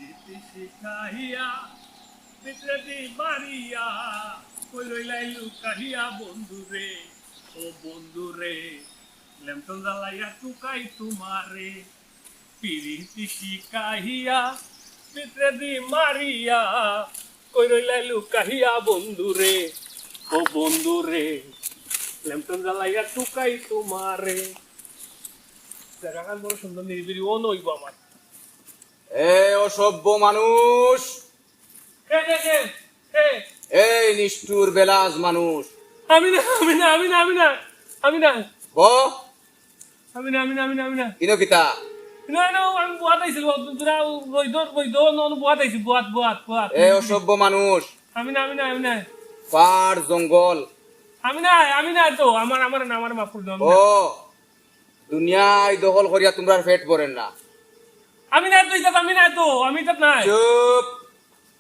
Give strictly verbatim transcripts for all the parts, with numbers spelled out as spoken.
শিখাইয়া, ভিতরেদি মারিয়া, কই রইলাই লুকাইয়া বন্ধুরে, ও বন্ধুরে, লেমটন জ্বালাইয়া টুকাই তোমারে। পিরিতি শিখাইয়া, ভিতরেদি মারিয়া, কই রইলাই লুকাইয়া বন্ধুরে, ও বন্ধুরে, লেমটন জ্বালাইয়া টুকাই তোমারে। জাগাখান বড় সুন্দর, নিরিবিলি, অনো অইবো আমার। এ অসভ্য মানুষ! কে, কে, কে? কে? এই নিষ্ঠুর বেলাজ মানুষ! আমি না, আমি না, আমি না, আমি না, আমি না। ব? আমি না, আমি না, আমি না, আমি না। ইনো কিতা? না, না, আমি বওয়াত আইছি, বওয়াত, তোরা রইদর, রইদর, না, না, বওয়াত আইছি, বওয়াত, বওয়াত, বওয়াত। এ অসভ্য মানুষ! আমি না, আমি না, আমি না। পাহাড়, জঙ্গল। আমি না, আমি না তো, আমার, আমার না, আমার মাফ করি দেও, আমি না। ও, দুনিয়ায় দখল করিয়া তোমরার পেট ভরের না। আমি না তো, ইতাত আমি না তো, আমি ইতাত নাই। চুপ।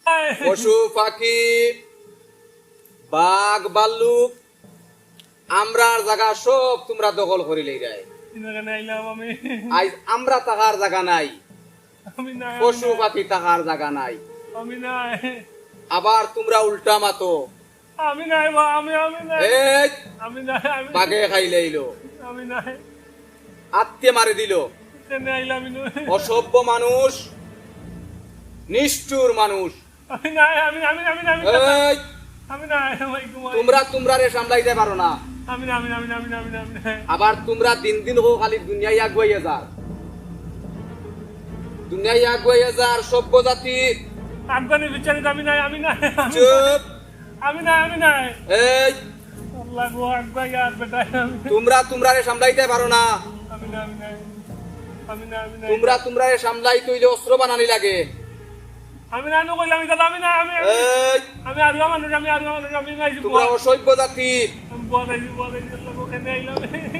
এই। পশু পাখি, বাঘ, ভাল্লুক, আমরার জাগা সব তোমরা দখল করি লইরায়। ইনো কেনে আইলাম আমি? আইজ আমরা থাকার জাগা নাই, আমি নাই, আমি পশু নাই। পাখি থাকার জাগা নাই। আমি নাই। আবার তোমরা উল্টা মাতো। আমি নাই বা, আমি, আমি নাই। এই, আমি নাই, আমি বাঘে খাইলাইলো। আমি নাই। আত্তে মারি দিল। কেনে আইলাম ইনো? অসভ্য মানুষ, নিষ্ঠুর মানুষ। আমি নাই, আমি, আমি, আমি, আমি, এই, আমি নাই, আমি ঘুমাই। তোমরা তোমরারে সামলাইতে পারো না। আমি না, আমি না, আমি না, আমি না, আমি না, আমি না। আবার তোমরা দিন দিন কও খালি দুনিয়ায় আগুয়াইয়া যার। দুনিয়ায় আগুয়াইয়া যার, সভ্য জাতি। আফগানি বিচারিত আমি নাই, আমি নাই, আমি চুপ। আমি নাই, আমি নাই। এই। আল্লাহ গো, আগুয়াইয়া আর বেটায় আমি। তোমরা তোমরারে সামলাইতে পারো না। আমি না, আমি নাই। আমি না, আমি নাই। তোমরা তোমরারে সামলাইতে অইলে অস্ত্র বানানি লাগে। আমি না, নু কইলাম, ইতা আমি না, আমি, আমি, এই। আমি আরুয়া মানুষ, আমি আরুয়া মানুষ, আমি নাই, তোমরা বওয়াত। অসভ্য জাতি। আমি বওয়াত আইছি, বওয়াত আইছি, আল্লাহ গো, কেনে আইলাম?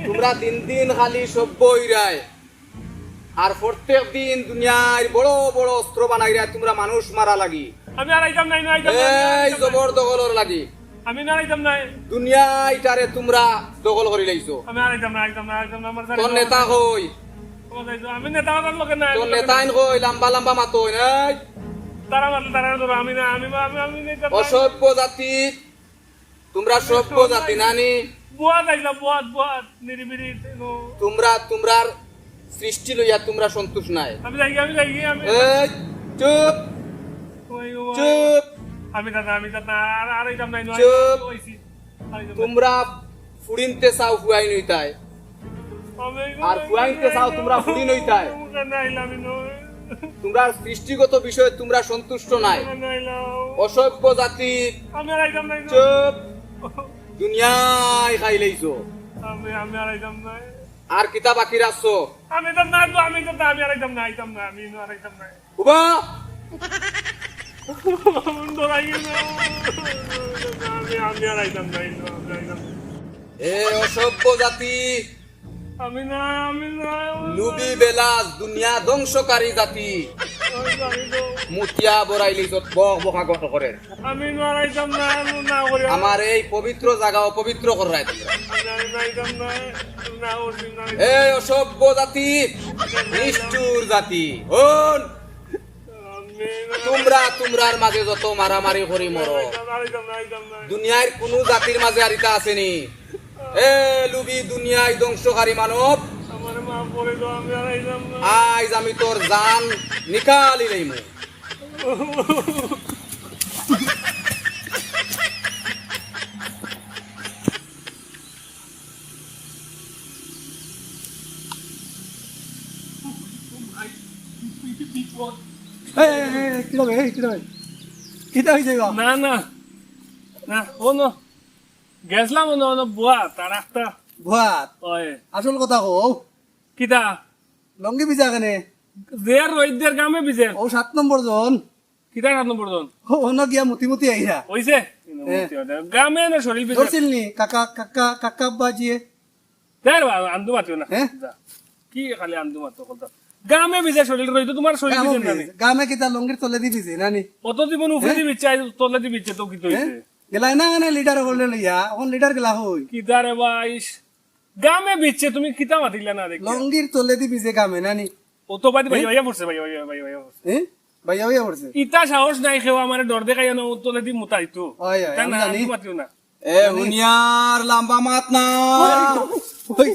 তোমরা দিন দিন খালি সভ্য অইরায়। আর প্রত্যেক দিন দুনিয়ার বড় বড় অস্ত্র বানাইরায় তোমরা মানুষ মারা লাগি। আমি আর আইতাম না, ইনো আইতাম না, আমি আর এই আইতাম না। জবর দখলর লাগি। আমি না আইতাম না। দুনিয়া ইটারে তোমরা দখল করি লাইছো। আমি আর আইতাম না, আইতাম না, আইতাম না, আমার জানি তোর না, নেতা আমার কই? আমার জানি না, আমি নেতা আমার লগে নাই, তোর আমি নেতা আইন কই? লম্বা লম্বা মাতো নাই। তারা মাতলে তারা ধরো, আমি না, আমি, আমি, আমি নেতা না। অসভ্য জাতি, তোমরা সভ্য জাতি নানি? বওয়াত আইলাম, বওয়াত, বওয়াত, নিরিবিলি, ইনো। তোমরা, তোমরার সৃষ্টি লইয়া তোমরা সন্তুষ্ট নাই। আমি যাই, আমি যাই, আমি এই, চুপ। ওই, ওই। চুপ। আমি দাদা, আমি দাদা, আর, আর আইতাম না, ইনো চুপ। আইছি। আইতাম না। তোমরা ফুড়িনতে চাও ফুয়াইন অইতায়। আমি আর ফুয়াইনতে চাও তোমরা ফুড়িন অইতায়। আমি আইলাম, ইনো। তোমরার সৃষ্টিগত বিষয়ে তোমরা সন্তুষ্ট নাই। আমি আইলাম। অসভ্য জাতি। আমি আর আইতাম না, ইনো। চুপ। দুনিয়ায় খাইলাইছো। আমি, আমি আর আইতাম না। আর কিতা বাকি রাখছো? আমি তো না, তো আমি তো না, আমি আর আইতাম না, আইতাম না, আমি আর আইতাম না। উবা! ডরাই গেল। আমি, আমি আর আইতাম না, আমি আর আইতাম না। এ অসভ্য জাতি! আমি না, আমি না, আমি না। লুবি বেলাজ, দুনিয়া ধ্বংসকারী জাতি। আমি জানি তো। মুতিয়া বড়াইলি যত বক বকা গত করে। আমি না আইতাম না, আমি না করি। আমার এই পবিত্র জাগা অপবিত্র কররায় তোমরা। আমি আর আইতাম না, না করছি, না। এ অসভ্য জাতি, নিষ্ঠুর জাতি, হুন। আমি না তোমরা, তোমরার মাঝে যত মারামারি করি মরো। আইতাম না, আইতাম না, আইতাম না। দুনিয়ার কুনু জাতির মাঝে আর ইতা আছেনি। এ লুবি দুনিয়ায় ধ্বংসকারী মানব। আমারে মাফ করি দেও, আমি আর আইতাম না। আইজ আমি তোর জান নিকালি লইমু। এই, এই, এই, কিতা বে, এই, কিতা বে? কিতা অইছে গো? না, না। না, ও না। গেছলাম অনো, অনো বওয়াত, আর একটা বওয়াত? ওই। আসল কথা কও। কিতা? লঙ্গি ভিজা কেনে? যে রইদ দের গামে ভিজে। ও সাত নম্বর জন। কিতা সাত নম্বর জন? ও, অনো গিয়া মুতি মুতি আইরা। অইছে? হ্যাঁ। মুতি আইরা। গামে না শরীর ভিজে। ধরছিল নি? কাকা, কাকা, কাকা বাজিয়ে। দে রে বাবা, আন্দু মাতিও না। হ্যাঁ? যা। কি খালি আন্দু মাতো কথা? গামে ভিজে শরীর, রইদ তো তোমার শরীর গামে ভিজে না নি? ভিজে। গামে কিতা লঙ্গির তলেদি ভিজে, না নি? অত জীবন উপরেদি হ্যাঁ? ভিজছে, আইজ তলেদি ভিজছে, তো কিতা অইছে? হ্যাঁ? গেলাই না, না, লিডার অকলরে লইয়া, অখন লিডার গেলা কই? কিতা রে ভাই? গামে ভিজছে, তুমি কিতা মাতিলা না দেখি? লঙ্গির তলেদি ভিজে গামে, না নি? ও তো বাদি ভাই, হ্যাঁ? ভাইয়া পড়ছে, ভাইয়া, ভাইয়া, ভাইয়া, ভাইয়া পড়ছে। হ্যাঁ? ভাইয়া ভাইয়া পড়ছে। ইতা সাহস নাই, কেউ আমারে ডর দেখাইয়া না উত্তর দি মুতাইতো। অয়, অয়, তা আমি না, জানি। আমি মাতিও না। এ হুনিয়ার লম্বা মাত না। ওই,